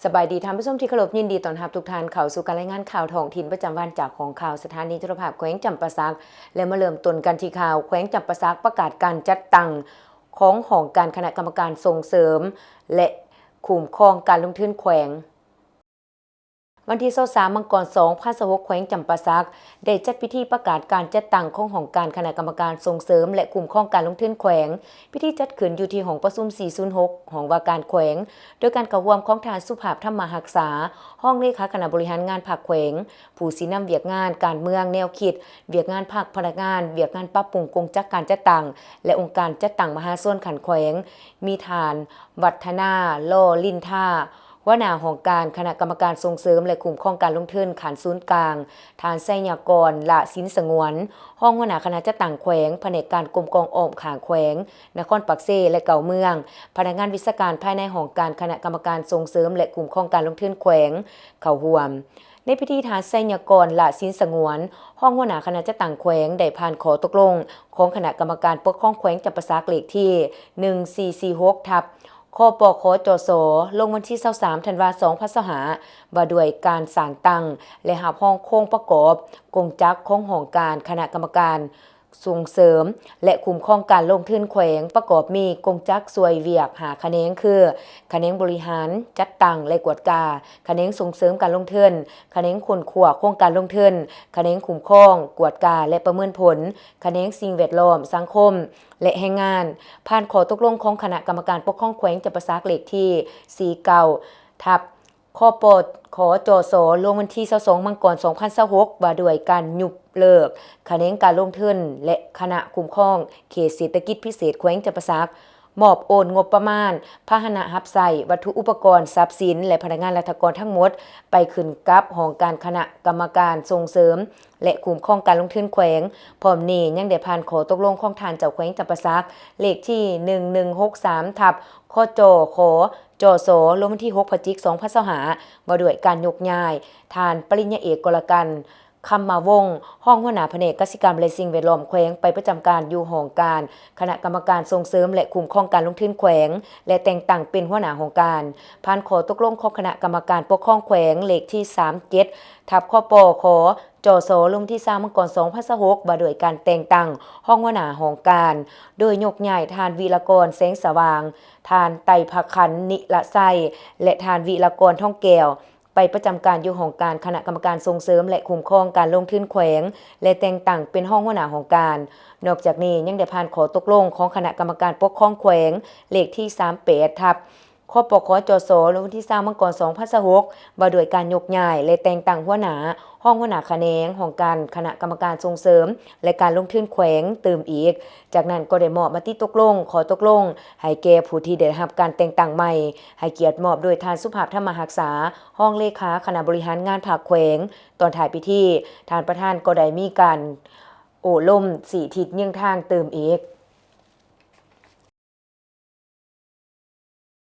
ສະບາຍດີທ່ານຜູ້ຊົມທີ່ເຄົາລົບ, ຍິນດີຕ້ອນຮັບທຸກທ່ານເຂົ້າສູ່ການລາຍງານຂ່າວທ້ອງຖິ່ນປະຈຳວັນຈາກຫ້ອງຂ່າວສະຖານີໂທລະພາບແຂວງຈຳປາສັກ ແລະ ມາເລີ່ມຕົ້ນກັນທີ່ຂ່າວແຂວງຈຳປາສັກປະກາດການຈັດຕັ້ງຂອງຫ້ອງການຄະນະກຳມະການສົ່ງເສີມ ແລະ ຄຸ້ມຄອງການລົງທຶນແຂວງ. ວັນທີຊາວສາມ ມັງກອນ ສອງພັນຊາວຫົກ ແຂວງຈຳປາສັກ ໄດ້ຈັດພິທີປະກາດການຈັດຕັ້ງຂອງຫ້ອງການຄະນະກຳມະການສົ່ງເສີມ ແລະ ຄຸ້ມຄອງການລົງທຶນແຂວງ. ພິທີຈັດຂຶ້ນຢູ່ທີ່ຫ້ອງປະຊຸມ ສີ່ສູນຫົກ ຫ້ອງວ່າການແຂວງ ໂດຍການເຂົ້າຮ່ວມຂອງທ່ານ ສຸພາບ ທຳມະຮັກສາ ຮອງເລຂາຄະນະບໍລິຫານງານພັກແຂວງ, ຜູ້ຊີ້ນຳວຽກງານການເມືອງແນວຄິດ, ວຽກງານພັກ, ພະນັກງານ, ວຽກງານປັບປຸງກົງຈັກການຈັດຕັ້ງ ແລະ ອົງການຈັດຕັ້ງມະຫາຊົນຂັ້ນແຂວງ, ມີທ່ານ ວັດທະນາ ລໍລິນທາ ຫົວໜ້າຫ້ອງການຄະນະກຳມະການສົ່ງເສີມ ແລະ ຄຸ້ມຄອງການລົງທຶນຂັ້ນສູນກາງ, ທ່ານ ໄຊຍາກອນ ຫຼ້າສິນສະຫງວນ ຮອງຫົວໜ້າຄະນະຈັດຕັ້ງແຂວງ ພະແນກການກົມກອງອ້ອມຂ້າງແຂວງ ນະຄອນປາກເຊ ແລະ ເກົ້າເມືອງ, ພະນັກງານວິຊາການພາຍໃນຫ້ອງການຄະນະກຳມະການສົ່ງເສີມ ແລະ ຄຸ້ມຄອງການລົງທຶນແຂວງ ເຂົ້າຮ່ວມ. ໃນພິທີ ທ່ານ ໄຊຍາກອນ ຫຼ້າສິນສະຫງວນ ຮອງຫົວໜ້າຄະນະຈັດຕັ້ງແຂວງ ໄດ້ຜ່ານຂໍ້ຕົກລົງຂອງຄະນະກຳມະການປົກຄອງແຂວງຈຳປາສັກ ເລກທີ ໜຶ່ງສີ່ສີ່ຫົກ ທັບ ຄປຄຈສ ລົງວັນທີຊາວສາມ ທັນວາ ສອງພັນຊາວຫ້າ ວ່າດ້ວຍການສ້າງຕັ້ງ ແລະ ຮັບຮອງໂຄງປະກອບກົງຈັກຂອງຫ້ອງການຄະນະກຳມະການ ສົ່ງເສີມ ແລະ ຄຸ້ມຄອງການລົງທຶນແຂວງ ປະກອບມີກົງຈັກຊ່ວຍວຽກຫ້າຂະແໜງ ຄື ຂະແໜງບໍລິຫານ, ຈັດຕັ້ງ ແລະ ກວດກາ, ຂະແໜງສົ່ງເສີມການລົງທຶນ, ຂະແໜງຄົ້ນຄວ້າໂຄງການລົງທຶນ, ຂະແໜງຄຸ້ມຄອງ, ກວດກາ ແລະ ປະເມີນຜົນ, ຂະແໜງສິ່ງແວດລ້ອມ, ສັງຄົມ ແລະ ແຮງງານ. ຜ່ານຂໍ້ຕົກລົງຂອງຄະນະກຳມະການປົກຄອງແຂວງຈຳປາສັກ ເລກທີ ສີ່ເກົ້າ ທັບ ຄປຄຈສ ລົງວັນທີຊາວສອງ ມັງກອນ ສອງພັນຊາວຫົກ ວ່າດ້ວຍການຍຸບເລີກຂະແໜງການລົງທຶນ ແລະ ຄະນະຄຸ້ມຄອງເຂດເສດຖະກິດພິເສດແຂວງຈຳປາສັກ, ມອບໂອນງົບປະມານ, ພາຫະນະຮັບໃຊ້, ວັດຖຸອຸປະກອນ, ຊັບສິນ ແລະ ພະນັກງານລັດຖະກອນທັງໝົດ ໄປຂຶ້ນກັບຫ້ອງການຄະນະກຳມະການສົ່ງເສີມ ແລະ ຄຸ້ມຄອງການລົງທຶນແຂວງ. ພ້ອມນີ້ຍັງໄດ້ຜ່ານຂໍ້ຕົກລົງຂອງທ່ານເຈົ້າແຂວງຈຳປາສັກ ເລກທີ ໜຶ່ງໜຶ່ງຫົກສາມ ທັບ ຄຈຂຈສ ລົງວັນທີ ຫົກ ພະຈິກ ສອງພັນຊາວຫ້າ ວ່າດ້ວຍການຍົກຍ້າຍທ່ານປະລິນຍາເອກ ກໍລະກັນ ຄຳມະວົງ ຮອງຫົວໜ້າພະແນກກະສິກຳ ແລະ ສິ່ງແວດລ້ອມແຂວງ ໄປປະຈຳການຢູ່ຫ້ອງການຄະນະກຳມະການສົ່ງເສີມ ແລະ ຄຸ້ມຄອງການລົງທຶນແຂວງ ແລະ ແຕ່ງຕັ້ງເປັນຫົວໜ້າຫ້ອງການ. ຜ່ານຂໍ້ຕົກລົງຂອງຄະນະກຳມະການປົກຄອງແຂວງ ເລກທີ ສາມເຈັດ ທັບ ຄປຄຈສ ລົງວັນທີ ຊາວ ມັງກອນ ສອງພັນຊາວຫົກ ວ່າດ້ວຍການແຕ່ງຕັ້ງຮອງຫົວໜ້າຫ້ອງການ ໂດຍຍົກຍ້າຍທ່ານ ວິລະກອນ ແສງສະຫວ່າງ, ທ່ານ ໄຕພະຄັນ ນິລະໄຊ ແລະ ທ່ານ ວິລະກອນ ທອງແກ້ວ ໄປປະຈຳການຢູ່ຫ້ອງການຄະນະກຳມະການສົ່ງເສີມ ແລະ ຄຸ້ມຄອງການລົງທຶນແຂວງ ແລະ ແຕ່ງຕັ້ງເປັນຮອງຫົວໜ້າຫ້ອງການ. ນອກຈາກນີ້ຍັງໄດ້ຜ່ານຂໍ້ຕົກລົງຂອງຄະນະກຳມະການປົກຄອງແຂວງ ເລກທີ ສາມແປດ ທັບ ຄປຄຈສ ລົງວັນທີ ຊາວ ມັງກອນ ສອງພັນຊາວຫົກ ວ່າດ້ວຍການຍົກຍ້າຍ ແລະ ແຕ່ງຕັ້ງຫົວໜ້າ, ຮອງຫົວໜ້າຂະແໜງ, ຫ້ອງການຄະນະກຳມະການສົ່ງເສີມ ແລະ ການລົງທຶນແຂວງຕື່ມອີກ. ຈາກນັ້ນກໍໄດ້ມອບມະຕິຕົກລົງ, ຂໍ້ຕົກລົງ ໃຫ້ແກ່ຜູ້ທີ່ໄດ້ຮັບການແຕ່ງຕັ້ງໃໝ່, ໃຫ້ກຽດມອບໂດຍທ່ານ ສຸພາບ ທຳມະຮັກສາ ຮອງເລຂາຄະນະບໍລິຫານງານພັກແຂວງ. ຕອນທ້າຍພິທີ, ທ່ານປະທານກໍໄດ້ມີການໂອ້ລົມຊີ້ທິດຍິງທາງຕື່ມອີກ.